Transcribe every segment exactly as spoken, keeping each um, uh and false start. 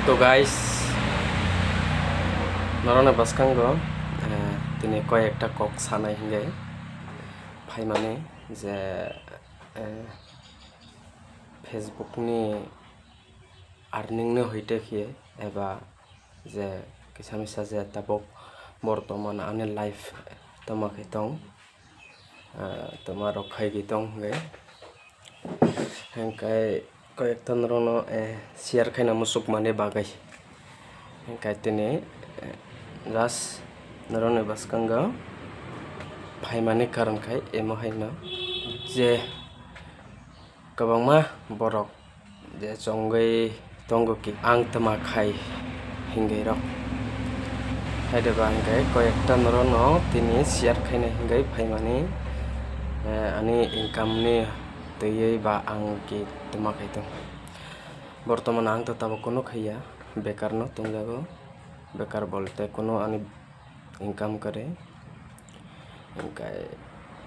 To guys, norokno bwskango, eh, tini koi ekta kok sanai hinwi phaimani je, eh, Facebook ni earning no hoite khe eba je kisa misa je tabuk bortoman ani life tamo khe tong, ah, tamo rok khai khe tong hwnkhe, hwnkhe koi ekta norokno, eh, share khaina muchukmani bagwi hwnkhe tini, eh, just norokni bwskango phaimani karon khai emo haino je kwbangma borok je chongwi tongo ki ang twma khai hinwi rok. Haide ba hwnkhe koi ekta norokno tini share khaina hinwi phaimani, eh, ani income ni twiwi ba ang ki twma khai tong. Bortoman ang to tabuk kunu khaiya, bekar no tongjago, bekar bolte kunu ani income kwrwi. Hwnkhe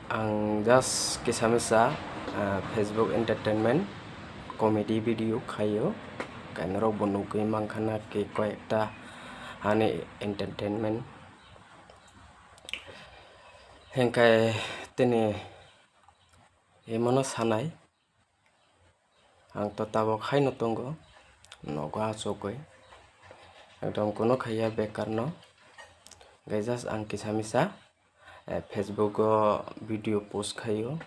ang just kisa misa, ah, Facebook entertainment comedy video khaio. Hwnkhe norok bo nugwi mankha na ki koi ekta ani entertainment. Hwnkhe tini imono sanai. Ang to tabuk haino tongo, nogo achugwi. Ekdom kunu khaiya bekar no. Hwnkhe just ang kisa misa, eh, Facebook o video post khaio.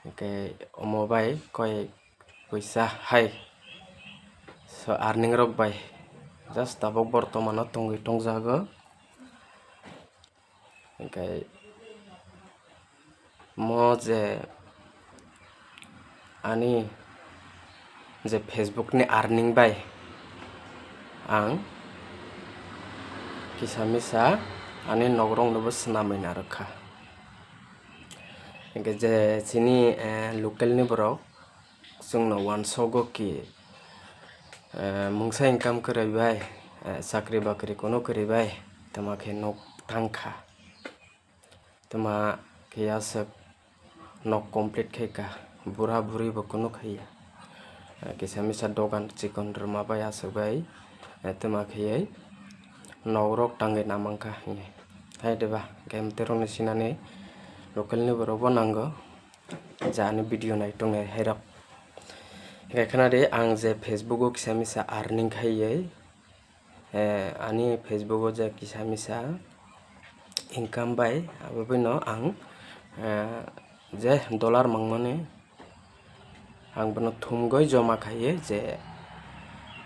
Hwnkhe omo bai koi puisa hai. So earning rok bai. Just tabuk bortoman o tongwi tongjago. Hwnkhe mo je ani je Facebook ni earning bai ang kisa misa ani nogrok nobo swnamwi narwkha. Hwnkhe je chini, eh, local ni borok chwngno uansogo ki, eh, mungsa income kwrwi bai, eh, chakri bakri kunu kwrwi bai, tamo khe nok tangkha. Tamo khe aswk nok complete khaika, bura buri bo kunu khaiya. Eh, kisa misa dogan chikon rwma bai aswk bai, eh, tamo khe nok rok tangwi namangkha hinwi. Hai de ba, game terokni sinani local ni borok bo nango. Je ani video nai tongnai hai rok. Hwnkhe khna di, ang je Facebook o kisa misa earning khaiwi, eh, ani Facebook o je kisa misa income bai, abo bai no ang, eh, je dollar mangmani ang bono thumgwi joma khaiwi je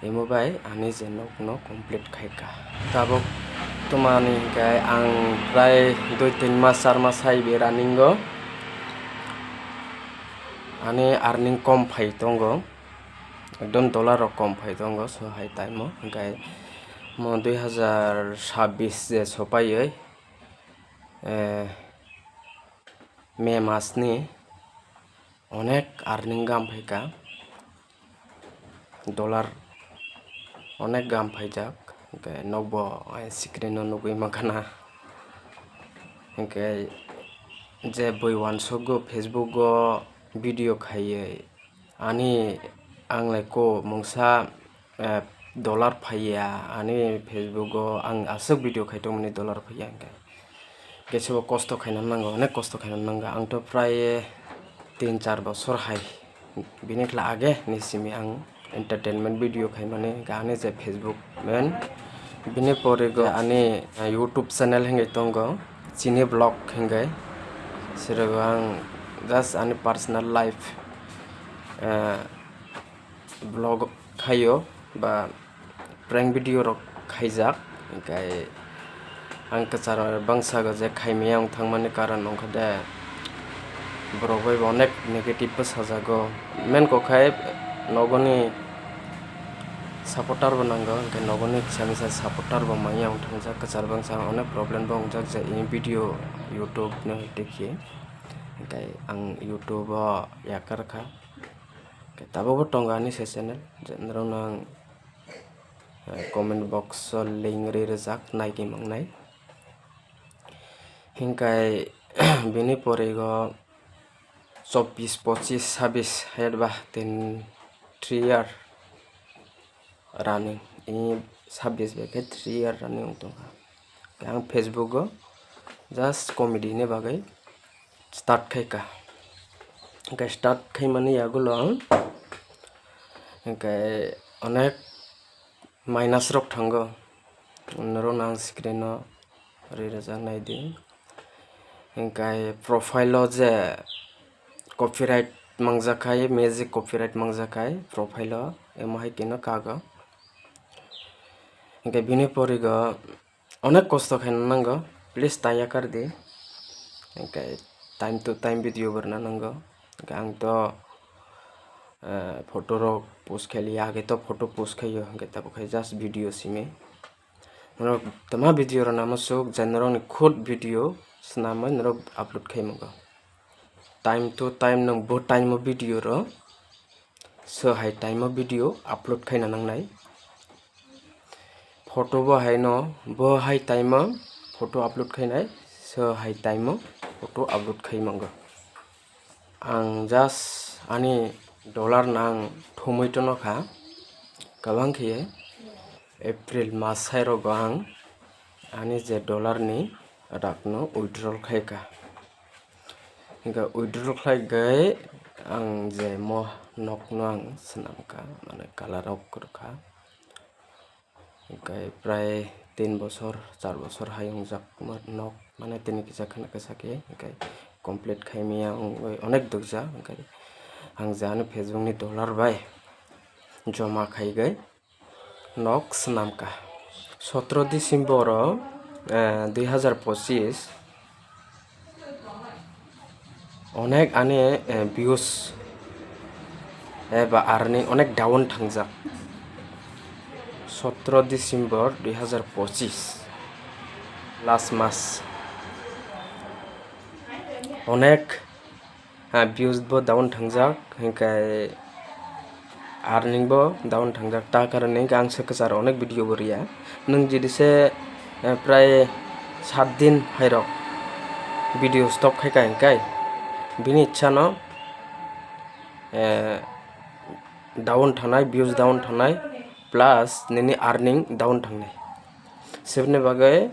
Imo bai ani je nokno complete khaika. Tabuk twmani hinkhe ang prai dui tin mas, char mas hai bi running o. Ani earning kom phai tongo, ekdom dollar rok kom phai tongo, so hai time o hinkhe mo dui hazar sabbish je sopaiwi, eh, May mas ni onek earning gam phaika, dollar onek gam phaijak, hinkhe nokbo screen o nugwi mankha na. Hinkhe je bui uansukgo Facebook o video khaiwi ani ang lai ko mungsa eh, dollar phaiya ani Facebook o ang aswk video khai tongmani dollar phaiya hinkhe. Khe sebo kosto khaina nango, onek kosto khaina nango. Ang to prai tin char bosor hai bini khla age ni simi ang entertainment video khaimani hinkhe ani je Facebook men. Bini pore go ani, eh, YouTube channel hinwi tongo, Chini Vlog hinwi. Sero ang just ani personal life, eh, vlog khaio ba prank video rok khaijak, hinkhe ang kwcharo bangsago je khaimaya wng thangmani karon wngkha de borok bai bo onek negative bwsajago, main kok hai nogoni supporter bo nango, hinkhe nogoni kisa misa supporter bo manya wng thangjak, kwchar bangsa onek problem bo wngjak je ini video YouTube no hwnkhe, hinkhe ang YouTube o yakar kha. Tabukbo tongo ani se channel, je norokno ang, eh, comment box o link ri rijak, naigwi mangnai. Hinkhe bini porigo chobbish, pochish, sabbish, hayat ba tin, three year running. Sabbish bai khe three year running wng tongkha. Ang Facebook o just comedy ni bagwi start khaika. Hwnkhe start khaimani yagulo ang hwnkhe onek minus rok thango. Norokno ang screen o ri rwjak naidi. Hwnkhe profile o je copyright mangjak khai, music copyright mangjak khai profile o, emo hai khe no kago. Hwnkhe bini porigo onek kosto khaina nango, please taya kardi. Hwnkhe time to time video bo rwna nango. Hwnkhe ang to, eh, photo rok post khailiya, age to photo post khaio, hwnkhe tabuk khai just video simi. Norok tama video rwna muchuk, je norokni khud video swnamwi norok upload khai mango. Time to time nwng bo time o video rw, so hai time o video upload khaina nangnai. Photo bo hai no, bo hai time o photo upload khainai, so hai time o photo upload khai mango. Ang just ani dollar no ang thumwi tono kha, kwbang khe April mas hai rogo ang ani je dollar ni rak no withdrawal khai kha. Hingkhe withdrawal khlai khe ang je mo nok no ang swnam kha, mane colour rok kwrwkha. Hingkhe prai tin bosor, char bosor hai wngjak mo nok, mane tini kisa kheno kisa khe hingkhe complete khai maya wngwi onek dukjak. Hingkhe ang je ano Facebook ni dollar bai joma khai khe nok swnam kha. Sotro December o, eh, dui hazar pochis, onek ani, eh, views eba earning onek down thangjak. Sotro December dui hazar pochis, last mas, onek ha, views bo down thangjak, hingkhe earning bo down thangjak. Ta karon hingkhe ang se kwcharo onek video bo riya. Nwng jodi se, eh, prai sat din hai rok video stop khai ka hingkhe bini ichha no, eh, down thanai, views down thanai, plus nini earning down thangnai. Seboni bagwi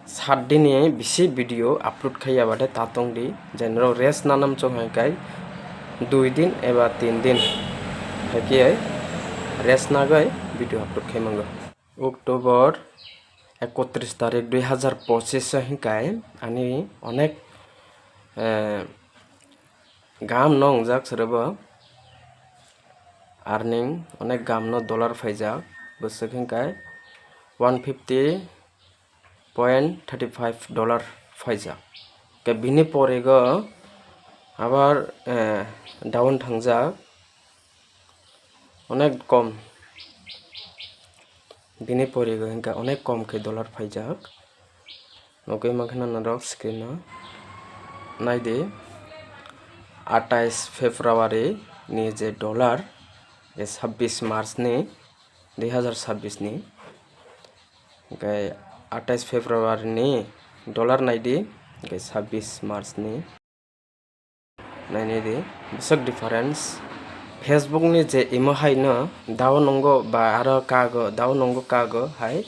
sat dini bisi video upload khaiya bade ta tongdi, je norok rest nanam chong hai kai dui din eba tin din hai khe rest nagwi video upload khai mango. October ekotris tarik dui hazar pochis o hinkai ani onek, eh, gam no wngjak sorobo. Earning onek gam no dollar phaijak, bwswk hinkai one fifty point thirty five dollar phaijak. Ke bini porigo abar, eh, down thangjak, onek kom. Bini porigo hinka onek kom khe dollar phaijak. Nugwi mankha norok screen o. Naidi, atais February ni je dollar, je sabbish March ni dui hazar sabbish ni. Hingke atais February ni dollar naidi, hingke sabbish March ni. Nainai di, bwswk difference. Facebook ni je imo hai no down wngo ba aro kago, down wngo kago hai.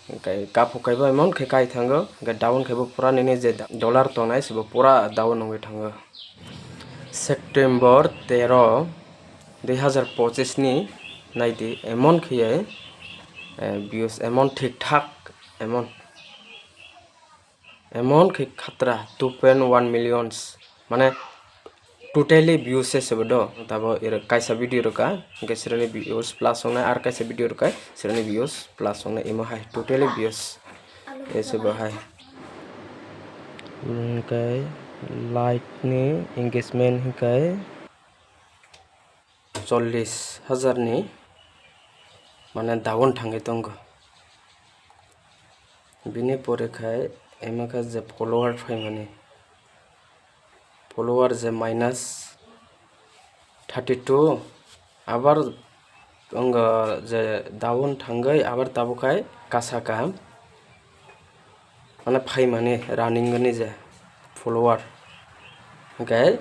Hingke kaphuk kaibo emon khe kai thango, hingke down kaibo pura nini je dollar tongnai sebo pura down wngwi thango. September tero, dui hazar pochis ni naidi emon khe, eh, views emon thik thak emon. Emon khe khatra two point one millions, mane totally views se sebo do. Tabo ero kaisa video rwkha, hingke sireni views plus wngnai, ar kaisa video rwkha, sireni views plus wngnai, imo hai totally views se sebo hai. Hingke like ni engagement hingke chollish hajar ni, mane, down thangwi tongo. Bini pore khai ema khe je follower phaimani, follower je minus thirty two, abar wngo je down thangwi abar tabuk khai kasa kaham. Mane phaimani running ni je follower, hingke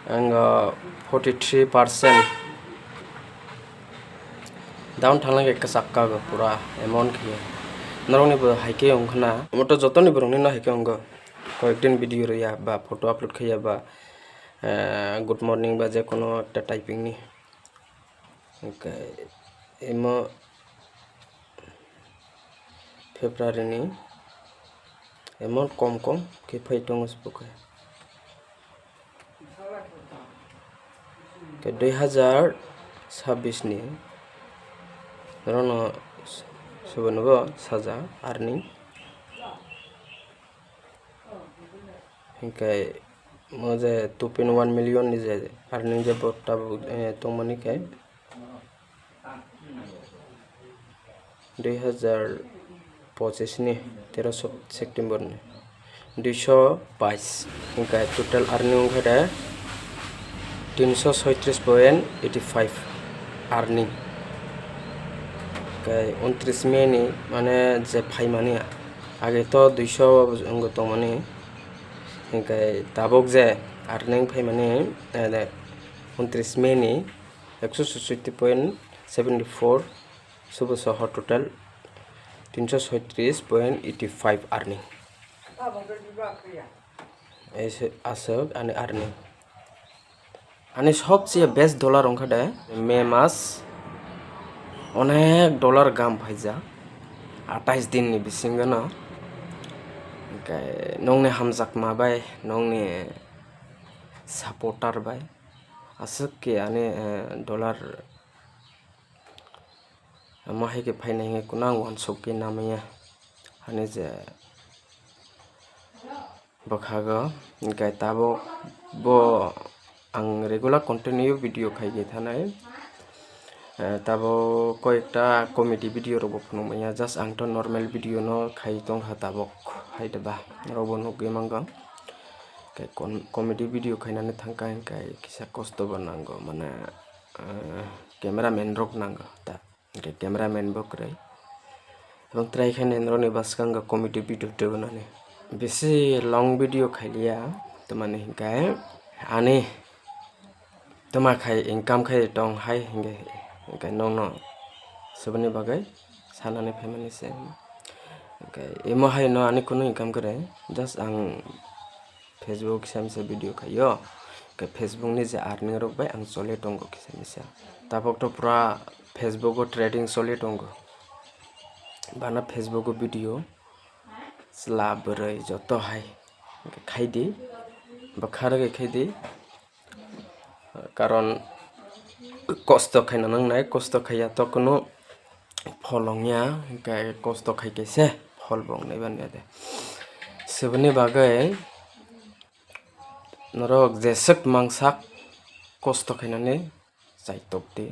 ang forty three percent Down thangna khe kwchak kago pura emon khe. Norokni bo hai khe wngkha na. Omo to jotoni borokni no hai khe wngo. Koyekdin video rwya ba photo upload khaiya ba, eh, good morning ba je kono ekta typing ni. Hwnkhe imo February ni emon kom kom khe phai tongo se bo khe. Khe dui hazar sabbish ni rono s-, sobo nobo saja earning. Hingkai mo je two point one million ni je earning je bo tabuk, eh, tongmani khe dui hazar pochis ni tero September ni duiso bais, hingkai total earning wngkha de tinso soitris point eighty five earning. Hingkai untris May ni mane je phaimani age to duiso wngwi tongmani, hingkai tabuk je earning phaimani, eh, untris May ni ekso sosoti point seventy four, subo soho total tinso soitris point eighty five earning. Ei se aswk ani earning. Ani sobcheye best dollar wngkha de May mas, onek dollar gam phaijak atais din ni bisingo no. Hingke nongni hamjakma bai, nongni supporter bai aswk ke ani, eh, dollar amo hai ke phainai hingke kuno ang wansuk ke namaya ani je bwkhago, hingke tabuk bo ang regular continue video khai ke thanai. Eh, tabuk koi ekta comedy video rok bo phunuk manya, just ang to normal video no khai tongkha tabuk, hai de ba, norok bo nugwi mangkha. Khe kon-, comedy video khainani thangkha hingke kisa kosto bo nango, mane, eh, camera man rok nango ta. Hingke camera man bo kwrwi. Abang try khe nai norokni bwskango comedy video tubunani. Bisi long video khailiya, tamani hingke ani tama khai income khai tong hai hingke, hingke nongno soboni bagwi sanani phaimani se. Hingke imo hai no ani kunu income kwrwi, just ang Facebook kisa misa video khaio, khe Facebook ni je earning rok bai ang choli tongo kisa misa. Tabuk to pura Facebook o trading choli tongo. Bana Facebook o video chwla bwrwi joto hai khai di, bwkha rwgwi khai di. Karon kosto khaina nangnai, kosto khaiya to kunu phol wngya, hingke kosto khai kaise phol bo wngnai baniya de. Seboni bagwi norok jeswk mangsak kosto khainani chaitok di.